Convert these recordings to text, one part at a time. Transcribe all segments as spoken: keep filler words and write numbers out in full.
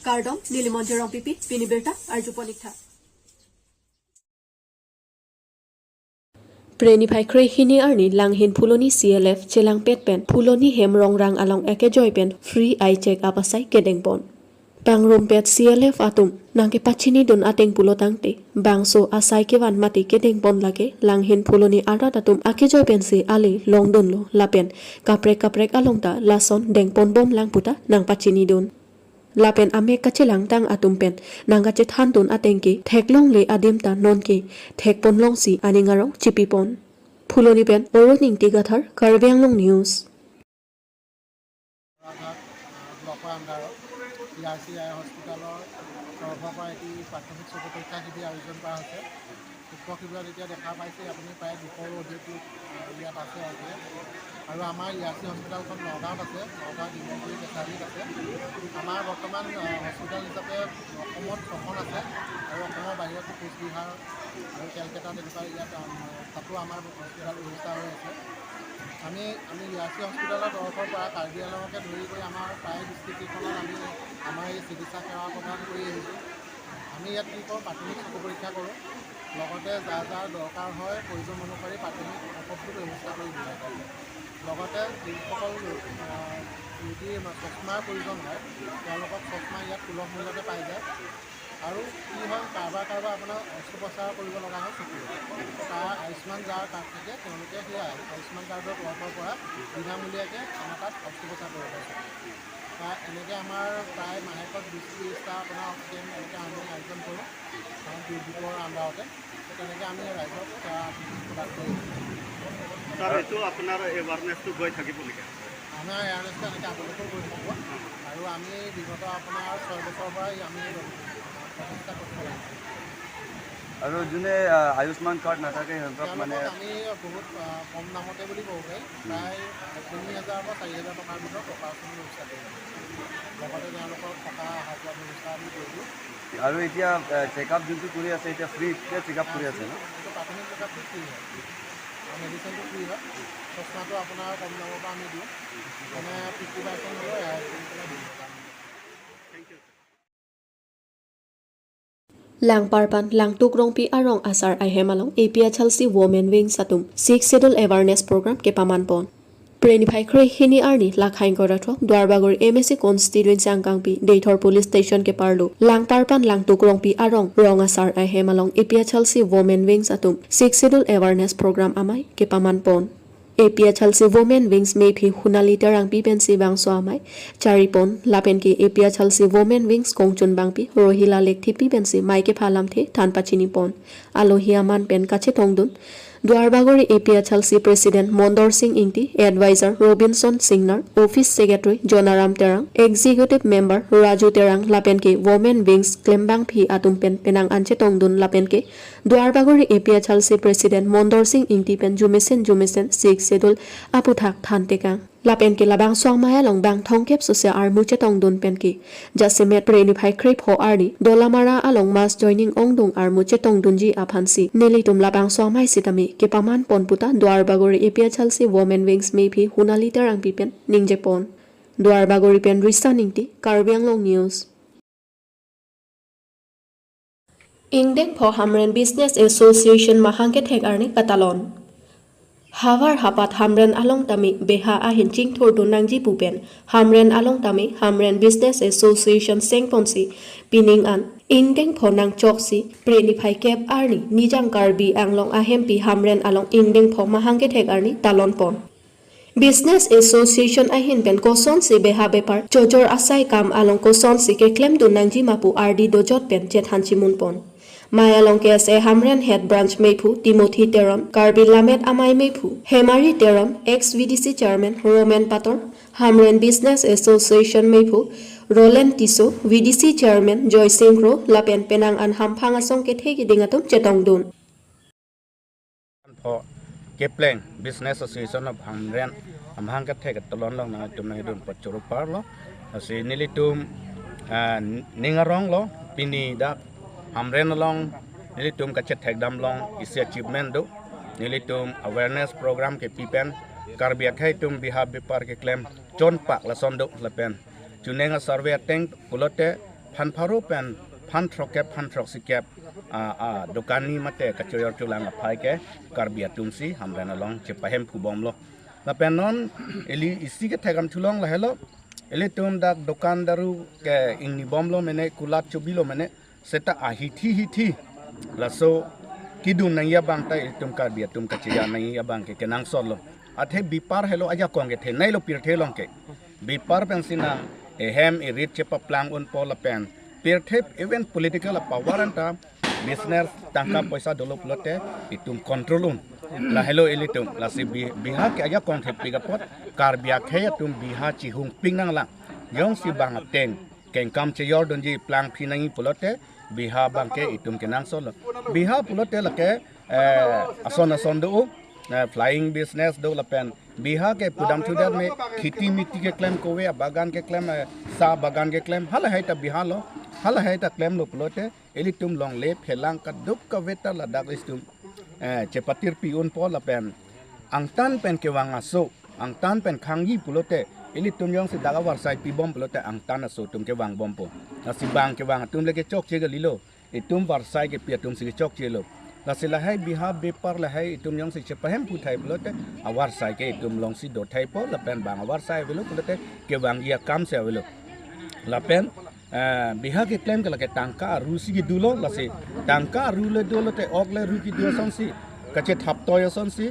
Kardom, neli Monjir Rongpipi, pini birta arjupon ik tha. Preniphai kre hini arni Langhin Phuloni C L F chelangpet pen Phuloni hem rongrang along ekejoi pen free eye check up asai kedengpon. Pangrumpet C L F atum nangkepachinidun ateng pulo tangte, bangso asai kevan mate kedengpon lake Langhin Phuloni arat atum akejoi pensi ale longdunlo lapen kaprek kaprek along ta lason dengponbom lang puta nangpachinidun. Lapen amek kachelangtang atum pen nangkachethandun ateng ke theklongle adim ta nonke thekponlongsi aning arong chipipon. Phuloni pen Arun Ingti Kathar, Karbi Anglong News. Golaghat, আহ, ব্লকৰ আণ্ডাৰত ই আৰ C I হস্পিটেলৰ তৰফৰ পৰা এটি প্ৰাথমিক চকু পৰীক্ষা শিবিৰ আয়োজন কৰা হৈছে। উক্ত শিবিৰত এতিয়া দেখা পাইছে আপুনি প্ৰায় দুশৰো অধিক লোক, আহ, ইয়াত আছে এতিয়া। আৰু আমাৰ ই আৰ চি হস্পিটেলখন নগাঁৱত আছে, নগাঁও ডিমগুৰি কেচাৰীত আছে। আমাৰ বৰ্তমান, আহ, হস্পিটেল হিচাপে অসমত ছখন আছে আৰু অসমৰ বাহিৰতো কোচবিহাৰ আৰু কেলকাতা তেনেকুৱা ইয়াত, আহ, তাতো আমাৰ হস্পিটেল ৰেজিষ্টাৰ হৈ আছে। আমি, আমি ই আৰ চি হস্পিটেলৰ তৰফৰ পৰা কাৰ্বি আংলঙকে ধৰি কৰি আমাৰ প্ৰায় ডিষ্ট্ৰিক্ট কেইখনত আমি আমাৰ এই চিকিৎসা সেৱা প্ৰদান কৰি আহিছোঁ। আমি ইয়াত কি কৰোঁ, প্ৰাথমিক চকু পৰীক্ষা কৰোঁ, লগতে যাৰ যাৰ দৰকাৰ হয় প্ৰয়োজন অনুসৰি প্ৰাথমিক ঔষধটো ব্যৱস্থা কৰি দিয়া হয়। লগতে যিসকল, আহ, ৰোগীৰ চশমাৰ প্ৰয়োজন হয়, তেওঁলোকক চশমা ইয়াত সুলভ মূল্যতে পাই যায়। আৰু কি হয়, কাৰোবাৰ কাৰোবাৰ আপোনাৰ অস্ত্ৰোপচাৰ কৰিব লগা হয় চকুৰ, তাৰ আয়ুষ্মান যাৰ কাৰ্ড থাকে, তেওঁলোকে সেই আয়ুষ্মান কাৰ্ডৰ তৰফৰ পৰা বিনামূলীয়াকৈ আমাৰ তাত অস্ত্ৰোপচাৰ কৰিব পাৰে। বা এনেকৈ আমাৰ প্ৰায় মাহেকত বিছ ত্ৰিছটা আপোনাৰ অক্সিজেন এনেকৈ আমি আয়োজন কৰোঁ আমাৰ ডিউটিৰ আণ্ডাৰতে। তেনেকৈ আমি ৰাইজক সেৱা প্ৰদান কৰি আছোঁ। ছাৰ, এইটো আপোনাৰ এৱাৰনেছটো গৈ থাকিব নেকি? আমাৰ এৱাৰনেছটো এনেকৈ আগলৈকেও গৈ থাকিব। আৰু আমি বিগত আপোনাৰ ছয় বছৰৰ পৰাই আমি প্ৰচেষ্টা কৰি চলাই আছোঁ। আৰু যোনে, আহ, আয়ুষ্মান কাৰ্ড নাথাকে সিহঁতক মানে তেওঁলোকক আমি বহুত, আহ, কম দামতে বুলি ক'ব পাৰি, প্ৰায় তিনি হাজাৰৰ পৰা চাৰি হাজাৰ টকাৰ ভিতৰত অপাৰেশ্যন ব্যৱস্থা কৰি আছোঁ। লগতে তেওঁলোকক থকা অহা যোৱা ব্যৱস্থা আমি কৰি দিওঁ। আৰু এতিয়া, আহ, চেকআপ যোনটো কৰি আছে, এতিয়া ফ্ৰীতে চেকআপ কৰি আছে ন? এইটো প্ৰাথমিক চেকআপটো ফ্ৰী হয় আৰু মেডিচিনটো ফ্ৰী হয়। চশমাটো আপোনাৰ কম দামৰ পৰা আমি দিওঁ, মানে ফিফটি পাৰ্চেণ্ট হ'লেও ৰেহাই কৰি পেলাই দিওঁ। Langparpan Langtuk Rongpi arong asar ahem along A P H L C Women Wings atum Sixth Schedule Awareness Program kepamanpon. Preniphai kre hini arni Lakhaing Korathok Duarbagori M A C constituency angkangpi Deithor Police Station keparlo Langparpan Langtuk Rongpi arong rong asar ahem along A P H L C Women Wings atum Sixth Schedule Awareness Program amei kepamanpon. A P H L C Women Wings mephi Hunali Terangpi pensi bangso amei charipon lapen ke A P H L C Women Wings kongchunbangpi Rohila Lekthipi pensi mei kepha lamthe than pachinipon. Alohi aman pen kachetongdun Duarbagori A P H L C President Mondor Sing Ingti, Advisor Robinson Singnar, Office Secretary Jonaram Terang, Executive Member Raju Terang lapen ke Women Wings klembangpi atum pen penang an chetongdun lapen ke Duarbagori A P H L C President Mondor Sing Ingti pen jumesen jumesen Sixth Schedule aputhak thantekang. Lapen ke labangso amei along bang thomkep sose armu chetongdun pen ke jasemet preniphai krepho arni Dolamara along mass joining ongdung armu chetongdunji aphansi nelitum labangso amei sitame kepamanpon puta Duarbagori A P H L C Women Wings mephi Hunali Terangpi pen ningjepon. Duarbagori pen Risa Ingti, Karbi Anglong News. Ingdeng pho Hamren Business Association mahang kethek arni katalon. Havar hapat Hamren along tame beha ahin chingthurdun nangji pu pen Hamren along tame Hamren Business Association sengponsi pining an ingdeng pho nangchoksi preniphai kep arni Nijang Karbi Anglong ahempi Hamren along ingdeng pho mahang kethek arni talonpon. Business Association ahin pen kosonsi beha bepar chojor asai kam along kosonsi keklemdun nangji ma pu ardi dojot pen chethan chimunpon. Mei along K S A Hamren Head Branch mephu Timothy Teron, Karbi Lammet Amei mephu Hemari Teron, ex V D C Chairman Roman Pator, Hamren Business Association mephu Roland Tisso, V D C Chairman Joy Singh Kro lapen penang an hamphang asong kethe keding atum chetongdun. Pho kepleng Business Association of Hamren amahang kethek talon along nangtum nangdun pachoro parlo. Lasi nelitum, ah, ning aronglo pini dak Hamren along nelitum kachethek damlong isi achievement do. Nelitum awareness program kepi pen Karbi akhei atum beha bepar keklem chonpak lason do lapen chuneng a-survey ateng pulote phan pharo pen phan throkkep, phan throksikep a, a, dokani mate kachojor cholang aphai ke Karbi atum si Hamren along chepahemphu bomlo. Lapen non ili isi kethek amthu along lahelo. Ilitum dak dokan daru ke ingni bomlo mene, kulat chobilo mene, seta ahithi hithi laso kedun nangji abang ta itum Karbi atum kacheja nangji abang ke kenangsotlo. Athe bepar helo ajakong kethenei lo pirthe along ke. Bepar pensi nang ehem erit chepaplang unpo lapen pirthe even political power anta business tangka poisa dolo pulote itum control un. Lahelo ilitum, lasi bi-, biha ke ajakong thepik apot Karbi akhei atum biha chihungpik nanglang. Jongsi bang ateng kengkam chejordunji plangphi nangji pulote biha abang ke itum kenangsotlo. Biha pulote lake, eh, ason ason do, eh, flying business do lapen biha ke pudam thudet me kheti miti keklem kove, bagan keklem, eh, sa bagan keklem, halahai ta biha lo, halahai ta klemlo pulote ilitum longle phelang kadokave ta ladak ilitum, eh, chepatirpi unpo lapen angtan pen kevang aso, angtan pen khangji pulote ilitum jongsi dak avarsai pibom pulote angtan aso atum kevang bompo. Lasi bang kevang atum le kechokche kalilo, itum varsai kepi atum si kechokchelo. Lasi lahai biha bepar lahai itum jongsi chepahemphu thai pulote avarsai ke itum alongsi do thaipo lapen bang avarsai avelo pulote kevangji akam si avelo. Lapen, eh, biha keklem ke lake tangka aru si kedulo, lasi tangka aru le dolote ok le ru kedu asonsi kachethaptoi asonsi,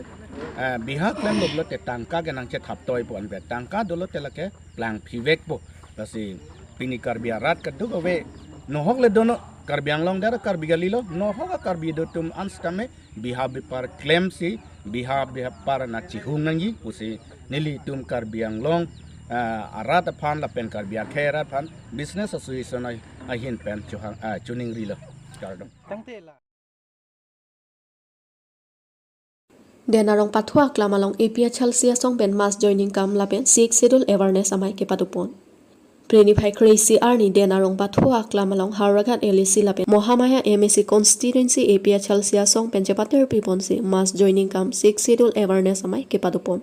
eh, biha klemlo pulote tangka ke nangchethaptoipo, anpe tangka dolote lake plangphivekpo. Lasi pini Karbi arat kadokave nohok le dono, Karbi Anglong dara Karbi kalilo, nohok a-Karbi do atum an sitame biha bepar klemsi, biha bepar nangchihung nangji pusi nelitum Karbi Anglong, ah, arat aphan lapen Karbi akhei arat aphan Business Association a-, ahin pen chuhang, ah, chuningrilo. Kardom. Tangte la. Den arong pathu aklam along A P H L C asong pen mass joining kam lapen Sixth Schedule awareness amei kepadopon. Preni phai kre-isi arni den arong pathu aklam along Howraghat L A C lapen Mahamaya M A C constituency A P H L C asong pen chepatirpiponsi mass joining kam Sixth Schedule awareness amei kepadopon.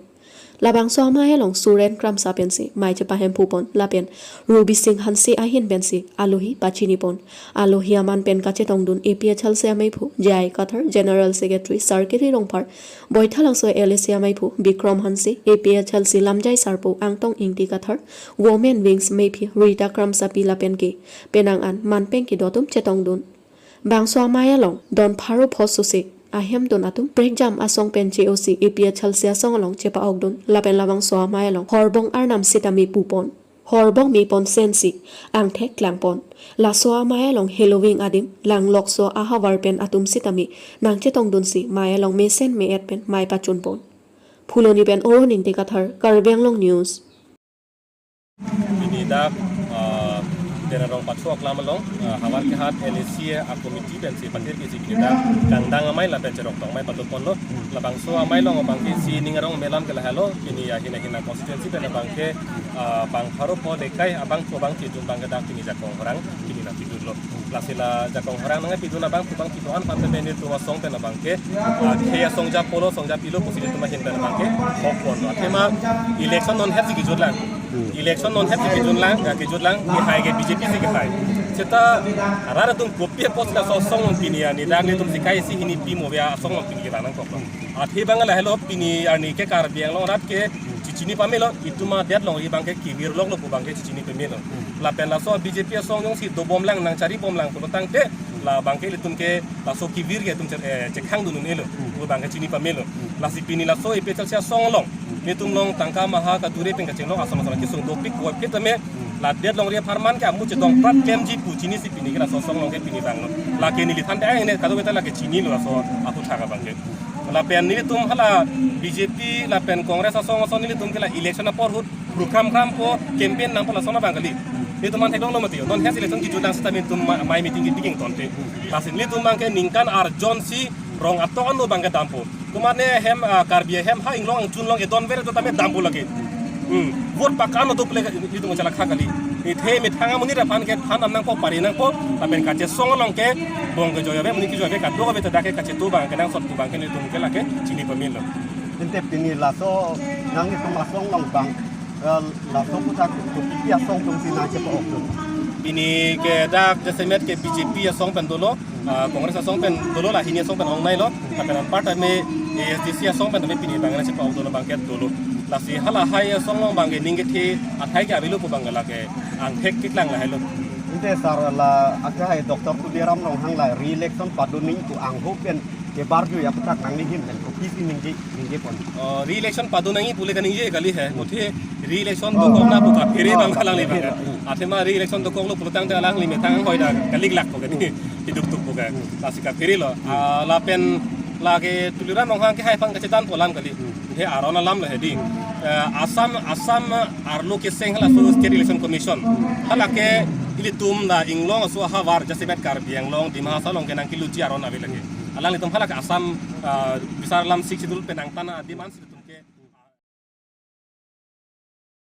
Labangso amei along Suren Kramsa pensi mei chepahemphupon lapen Ruby Singh Hanse ahin pensi alohi pachinipon. Alohi aman pen kachetongdun A P H L C ameiphu J I Kathar, General Secretary Sarkiri Rongphar, Boithalangso L A C ameiphu Bikram Hanse, A P H L C lamjai sarpo Angtong Ingti Kathar, Women Wings meiphi Rita Kramsapi lapen ke penang an manpeng kedo atum chetongdun. Bangso amei along don pharo pho sose ahemdun atum prekjam asong pen J O C A P H L C asong along chepa-okdun lapen labangso amei along horbong arnam sitame pupon. Horbong mepon sensi angthek klangpon. Laso amei along heloving adim langlokso ahavar pen atum sitame nangchetongdunsi mei along mesen me-et pen mei pachunpon. Phuloni pen Oro Ningti Kathar, Karbi Anglong News. Pini dak, ah, den arong pathu aklam along, ah, Howraghat L A C a-committee pensi patirpisi pini dak kangdang amei lapen cherok tong amei patuponlo. Labangso amei along abangke si ning arong melam ke lahelo, pini ahin ahin a-constituency pen abangke, ah, bang pharo pho dekai abang pho abang chidun abangke dak pini jakong horang pini nangpidunlo. Lasi la jakong horang nangpidun abang phu abang chidun aphan pen nelitum asong pen abangke, ah, khei asong japolo, asong japilo pusi nelitum ahin pen abangke hokponlo. Athema election non het si kejutlang. Hmm. Election non het si kejutlang, ya kejutlang, kehai ke B J P si kehai. Seta rat atum kopi apotsi laso asong along pini ya, ni dak nelitum si kaisi hini pi mo ya asong along pini kevang nangkoklo. Athe abang lahelo pini arni ke Karbi Anglong arat ke chichini pamelo, itum adet longri abangke kevirloklo pu abangke chichini pamelo. Hmm. Lapen laso B J P asong jongsi dobomlang nangcharibomlang pulo tangte, labangke ilitum ke laso kevir ke itum che-, eh, chekhangdun un-elo, hmm, pu abangke chini pamelo. Hmm. Lasi pini laso A P H L C asong along, hmm, nelitum along tangka maha kadure pen kachinglok ason ason kesung dopik kua ke tame, hmm, ladet longri apharman ke amu chetong prat klemji pu chinisi pini ke laso asong along ke pini vanglo. Lake neliphan te ai ne kadokave ta lake chinilo laso aphuthak abangke. Lapen nelitum hala B J P lapen Congress asong ason nelitum ke la election apor ahut program krampo, campaign nangpo lason abang kali. Nelitum an theklonglo mati. Non het election kejutlang sitame nelitum ma-, mei meeting kebi ingtonte. Lasi nelitum abangke ningkan arjon si rong atok ano abangke dampo. Komatne hem, ah, Karbi ahem ha inglong angchun along edon ver do tame dampo lake. Hmm. Vote pakano do pule nelitum chalakha kali. Ithe methang amonit aphan ke than nangpo pari nangpo. Lapen kachesong along ke bong kejoi ave, monit kejoi ave, kadokave ta dak ke kachetu abang kenangsot pu abangke nelitum ke lake chini pamelo. Ante pini laso nanglitum asong along abang, Laso aputhak kopi asong atumsi nangchepa-ok dun? Pini ke dak jasemet ke B J P asong pen dolo, ah, Congress asong pen dolo, la hini asong pen ong nailo. Lapen anparta me A S D C asong pen tame pini abang nangchepa-ok dolo abang ke dolo. Lasi halahai asong along abang ke ning kethe athai ke avelo pu abang ke lake angthek keklang lahelo. Ante sir, la akehai Doctor Tuliram Ronghang la re-election padun nangji pu angho pen kebarjui aputhak nanglihin pen kopisi ningje, ningje pon? Oh, re-election padun nangji pule kaningje kali he. Hmm. Muthe re-election Oh. dokok na pu kaphere Oh, abang alangli abang. kaphere. Hmm. Athema re-election dokoklo pulotangte alangli methang hoi da kaliklak po kani. Hmm. Hiduk tuk po ka. Hmm. Lasi kapherelo. Hmm. Ah, lapen lake Tuliram Ronghang kehai aphan kachetanpo alam kali. Hmm. He aron alam lo he di. Hmm. Eh, Assam, Assam arlo keseng halaso State Election Commission. Hmm. Halake ilitum la inglong aso ahavar jasemet Karbi Anglong, Dima Hasao along ke nangkeluji aron ave lake. Hmm. Alanglitum halake Assam, ah, bisar alam Sixth Schedule pen nangtan adim ansi